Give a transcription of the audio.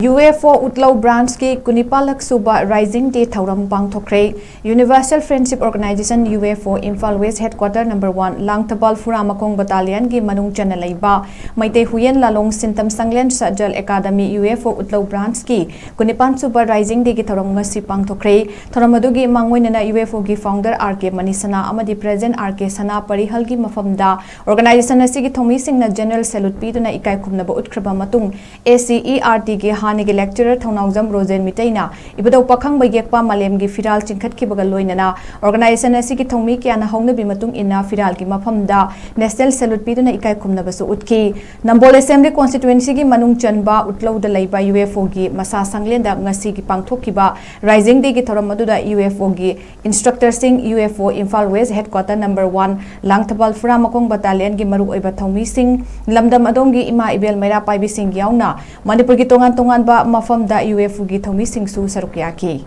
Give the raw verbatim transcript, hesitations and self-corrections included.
UFO ꯎꯠꯂꯧ branchꯀꯤ ꯀꯨꯟꯅꯤꯄꯥꯜꯂꯛ ꯁꯨꯕ Rising Day ꯊꯧꯔꯝ ꯄꯥꯡꯊꯣꯛꯈ꯭ꯔꯦ꯫ Universal Friendship Organization, UFO, Imphal West Headquarter number one, Langthabal ꯐꯨꯔꯥꯃꯈꯣꯡ battalionꯒꯤ ꯃꯅꯨꯡ ꯆꯟꯅ ꯂꯩꯕ ꯃꯩꯇꯩ ꯍꯨꯌꯦꯟ ꯂꯥꯂꯣꯡ ꯁꯤꯟꯇꯝ ꯁꯪꯂꯦꯟ ꯁꯠꯖꯜ ꯑꯦꯀꯥꯗꯃꯤ UFO ꯎꯠꯂꯧ branchꯀꯤ ꯀꯨꯟꯅꯤꯄꯥꯜ ꯁꯨꯕ Rising Dayꯒꯤ ꯊꯧꯔꯝ ꯉꯁꯤ ꯄꯥꯡꯊꯣꯛꯈ꯭ꯔꯦ꯫ ꯊꯧꯔꯝ ꯑꯗꯨꯒꯤ ꯃꯥꯡꯑꯣꯏꯅꯅ UFOꯒꯤ founder R K ꯃꯅꯤꯁꯅꯥ ꯑꯃꯗꯤ president R K ꯁꯅꯥ ꯄꯔꯤꯍꯜꯒꯤ ꯃꯐꯝꯗ organization ꯑꯁꯤꯒꯤ ꯊꯧꯃꯤꯁꯤꯡꯅ general salute ꯄꯤꯗꯨꯅ ꯏꯀꯥꯏ ꯈꯨꯝꯅꯕ ꯎꯠꯈ꯭ꯔꯕ ꯃꯇꯨꯡ, ACERTꯒꯤ ꯍꯥꯟꯅꯒꯤ lecturer ꯊꯧꯅꯥꯎꯖꯝ ꯔꯣꯖꯦꯟ ꯃꯤꯇꯩꯅ ꯏꯕꯨꯙꯧ ꯄꯥꯈꯪꯕ ꯌꯦꯛꯄ ꯃꯥꯂꯦꯝꯒꯤ ꯐꯤꯔꯥꯜ ꯆꯤꯡꯈꯠꯈꯤꯕꯒ ꯂꯣꯏꯅꯅ organization ꯑꯁꯤꯒꯤ ꯊꯧꯃꯤ ꯀꯌꯥꯅ ꯍꯧꯅꯕꯤ ꯃꯇꯨꯡ ꯏꯟꯅ ꯐꯤꯔꯥꯜꯒꯤ ꯃꯐꯝꯗ national salute ꯄꯤꯗꯨꯅ ꯏꯀꯥꯏ ꯈꯨꯝꯅꯕꯁꯨ ꯎꯠꯈꯤ꯫ ꯅꯝꯕꯣꯜ Assembly Constituencyꯒꯤ ꯃꯅꯨꯡ ꯆꯟꯕ ꯎꯠꯂꯧꯗ ꯂꯩꯕ UFOꯒꯤ ꯃꯁꯥ ꯁꯪꯂꯦꯟꯗ ꯉꯁꯤꯒꯤ ꯄꯥꯡꯊꯣꯛꯈꯤꯕ Rising Dayꯒꯤ ꯊꯧꯔꯝ ꯑꯗꯨꯗ UFOꯒꯤ instructorꯁꯤꯡ, UFO Imphal West Headquarter number one, Langthabal ꯐꯨꯔꯥꯃꯈꯣꯡ battalionꯒꯤ ꯃꯔꯨꯑꯣꯏꯕ ꯊꯧꯃꯤꯁꯤꯡ, ꯂꯝꯗꯝ ꯑꯗꯣꯝꯒꯤ ꯏꯃꯥ ꯏꯕꯦꯜ ꯃꯩꯔꯥ ꯄꯥꯏꯕꯤꯁꯤꯡ ꯌꯥꯎꯅ ꯃꯅꯤꯄꯨꯔꯒꯤ ꯇꯣꯉꯥꯟ ꯇꯣꯉꯥꯟꯕ ꯃꯐꯝꯗ UFOꯒꯤ ꯊꯧꯃꯤꯁꯤꯡꯁꯨ ꯁꯔꯨꯛ ꯌꯥꯈꯤ꯫